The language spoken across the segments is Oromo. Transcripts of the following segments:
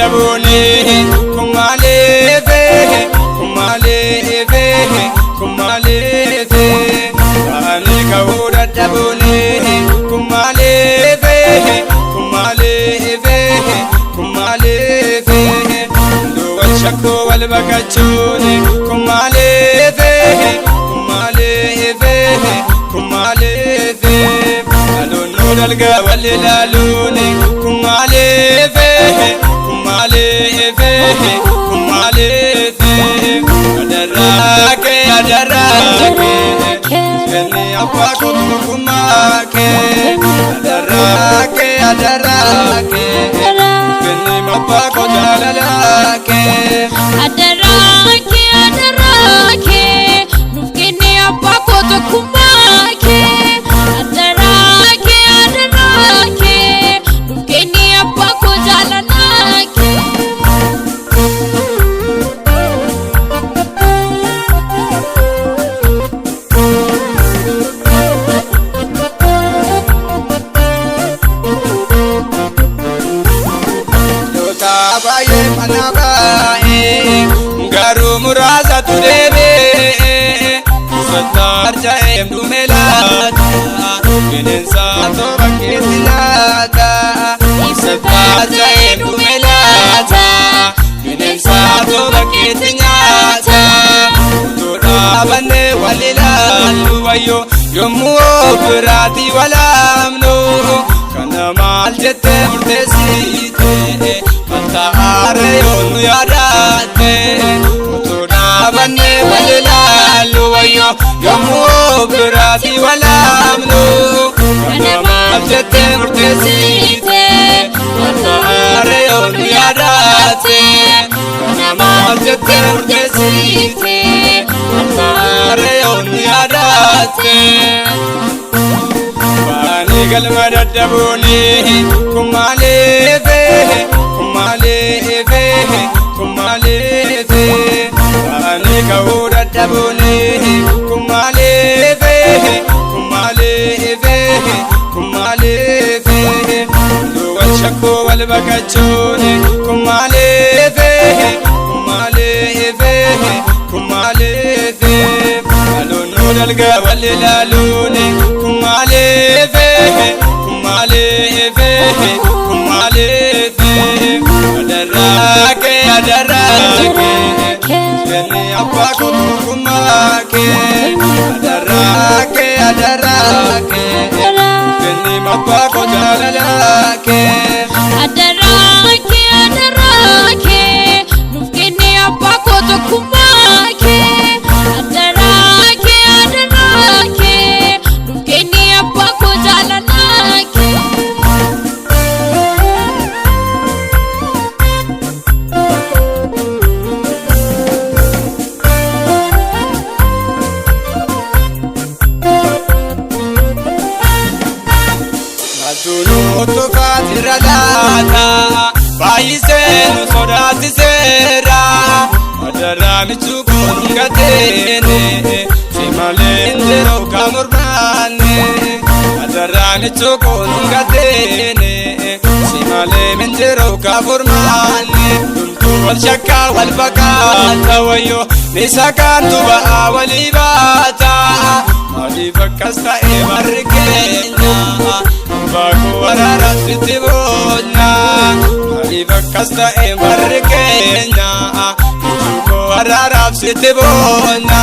dadhabuuni kun maaliifi kun maaliifi kun maaliifi ba'anii ka'uu dadhabuuni kun maaliifi kun maaliifi kun maaliifi hunduu wal shakkuu wal baqachuuni kun maaliifi kun maaliifi kun maaliifi aduun nu dalga wal ilaaluuni kun maaliifi kun maaliifi kun maaliifi adarraa kee adarraa kee kenni abbaa koo tokkummaa kee adarraa kee adarraa kee kenni abbaa koo jaalalaa kee. Adaraa kee adaraa kee nuuf kenni abbaa koo tokkummaa kee. Adaraa kee adaraa kee nuuf kenni abbaa koo jaalalaa kee. Loota baay'ee mana baay'ee garuu muraasatu deebi'ee Sotta harca'eem dhume laata bineensa toba keetti laata. Sotta harca'eem dhume laata bineensa toba keetti nyaata. Utuu dhaabannee wal ilaallu wayyoo yommuu ofirraati walaamnu kana maal jettee murteessite mataa yoo nu yaadatte. Utuu dhaabannee wal ilaallu wayyoo yommuu ofirraati walaamnu kana maal jettee murteessite mataa yoo nu yaadatte kana maal jettee murteessite mataa yoo nu yaadatte. Baanii galma dadhabuuni kun maaliifi kun maaliifi kun maaliifi baanii ka'uu dadhabuuni kun maaliifi kun maaliifi kun maaliifi hunduu wal shakkuu wal baqachuuni kun maaliifi kun maaliifi kun maaliifi aduun nu dalga wal ilaaluuni kun maaliifi kun maaliifi kun maaliifi adarraa kee adarraa kee kenni abbaa koo tokkummaa kee adarraa kee adarraa kee kenni abbaa koo jaalalaa kee. Adaraa kee adaraa kee nuuf kenni abbaa koo tokkummaa kee. Adaraa kee adaraa kee nuuf kenni abbaa koo jaalalaa kee. Maaltu nu tufaatirra laata baay'isee nu sodaachiseera Adaraa michuu koon gateene si malee hin jiru kan murmaanne Adaraa michuu koon gateene si malee hin jiru kan furmaanne Tumtuu wal shakkaa wal fakkaata wayyoo ni sakaantu ba'aa walii baata Maaliif akkas ta'e barri keenya abbaa koo araaraaf sitti boonna Maaliif akkas ta'e barri keenya michuu koo araaraaf sitti boonna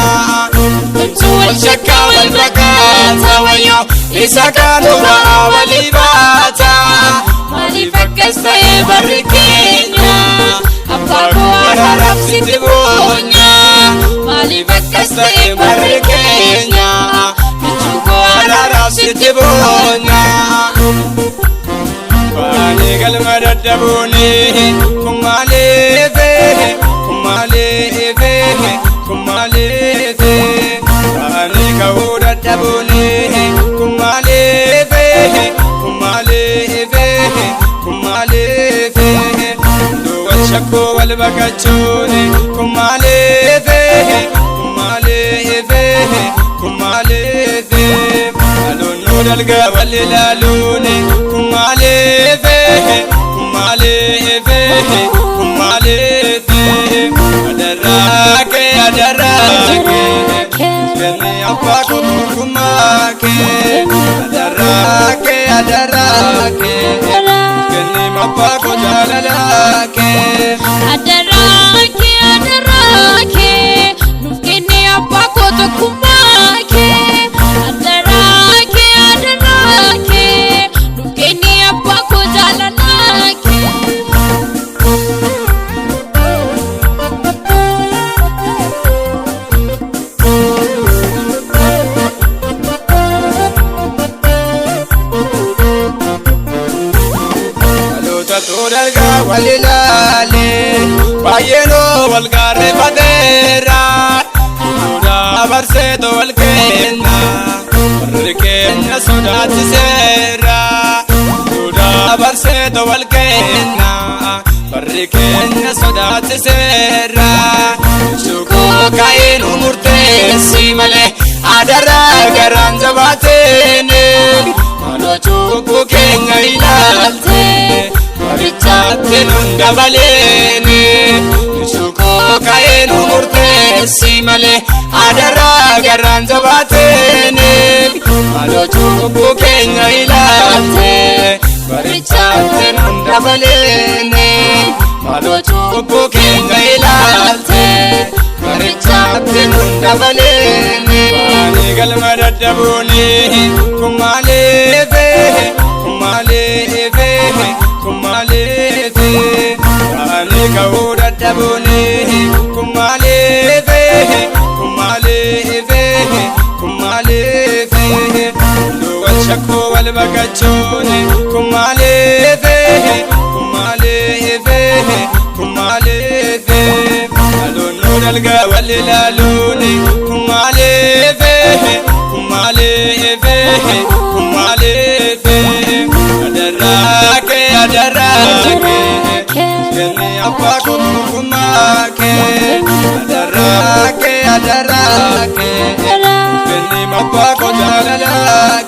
Tumtuu wal shakkaa wal fakkaata wayyoo isa kaantu ba'aa walii baata Maaliif akkas ta'e barri keenya abbaa koo araaraaf sitti boonna. Maaliif akkas ta'e barri keenya michuu koo araaraaf sitti boonna. Baanii galma dadhabuuni kun maaliifi kun maaliifi kun maaliifi baanii ka'uu dadhabuuni kun maaliifi kun maaliifi kun maaliifi hunduu wal shakkuu wal baqachuuni kun maaliifi kun maaliifi kun maaliifi aduun nu dalga wal ilaaluuni kun maaliifi kun maaliifi kun adaraa kee kenni abbaa koo tokkummaa kee adaraa kee adaraa kee kenni abbaa koo jaalala kee. Adaraa kee adaraa kee nuuf kenni abbaa koo tokkummaa kee. Adaraa kee adaraa kee nuuf kenni abbaa koo jaalala kee. Dhaloota dalgaa wal ilaalee baay'eenoo wal gaarreeffateera. Duudhaa barseetoo wal kenna warri keenya sodaachiseera. Duudhaa barseetoo wal kenna warri keenya sodaachiseera. Sukoo ka'ee nu murteessi malee adaraa garaan jabaateeni. Maaloo cubbuu keenya ilaaltee barichaatti nun dabaleeni. Sukoo ka'ee nu murteessi malee adaraa garaan jabaateeni. Maaloo cubbuu keenya ilaaltee barichaatti nun dabaleeni. Maaloo cubbuu keenya ilaaltee barichaatti nun dabaleeni. Ani galma dadhabuuni kun maaliifi kun maaliifi kun maaliifi ani ka'uu dadhabuuni kun maaliifi kun maaliifi kun maaliifi wal shakkuu wal baqachuuni kun maaliifi kun maaliifi kun maaliifi dhaloonni dalgaa wal ilaaluuni kun maaliifi kun maaliifi kun maaliifi adaraa kee adaraa kee kenni abbaa koo tokkummaa kee adaraa kee adaraa kee kenni abbaa koo jaalala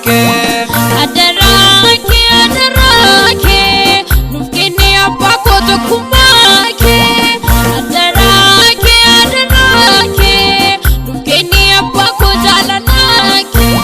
kee. Adaraa kee adaraa kee nuuf kenni abbaa koo tokkummaa kee. Adaraa kee adaraa kee nuuf kenni abbaa koo jaalala kee.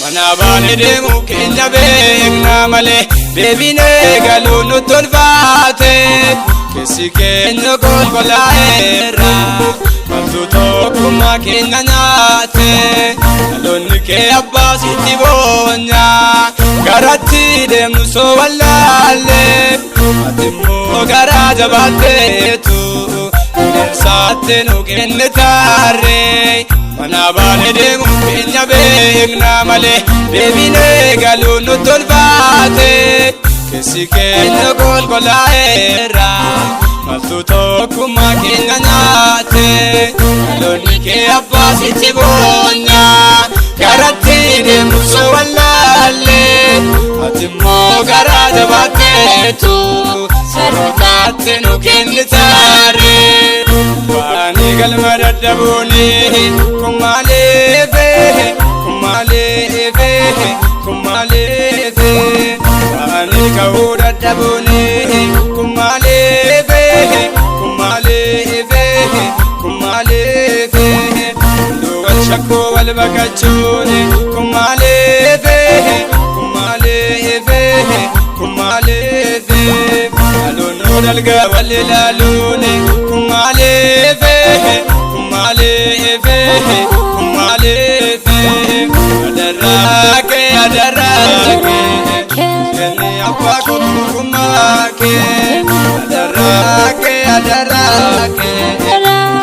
Mana baanee deemuu keenya beeknaa malee deebinee galuu nutti ulfaate keessi keenya qulqullaa'eera maltu tokkummaa keenya nyaate dhaloonni kee abbaa sitti boonya garatti deemnu soo wallaalle ati immoo garaa jabaatteetu bineensaatti nu kenne taarree. Mana baanee deemuu keenya beeknaa malee deebinee galuu nutti ulfaate keessi keenya qulqullaa'eera maltu tokkummaa keenya nyaate dhaloonni kee abbaa sitti boonya garatti deemnu soo wallaalle ati immoo garaa jabaatteetu sarootaatti nu kennitaaree. Ani galma dadhabuuni kun maaliifi kun maaliifi kun maaliifi ani ka'uu dadhabuuni kun maaliifi kun maaliifi kun maaliifi wal shakkuu wal baqachuuni kun maaliifi kun maaliifi kun maaliifi dhaloonni dalgaa wal ilaaluuni kun maaliifi kun maaliifi kun maaliifi adaraa kee adaraa kee kenni abbaa koo tokkummaa kee adaraa kee adaraa kee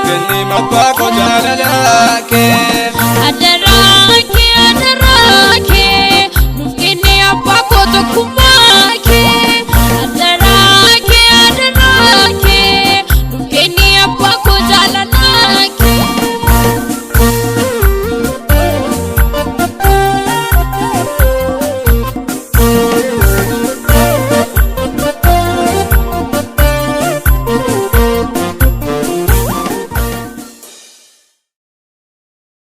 kenni abbaa koo jaalala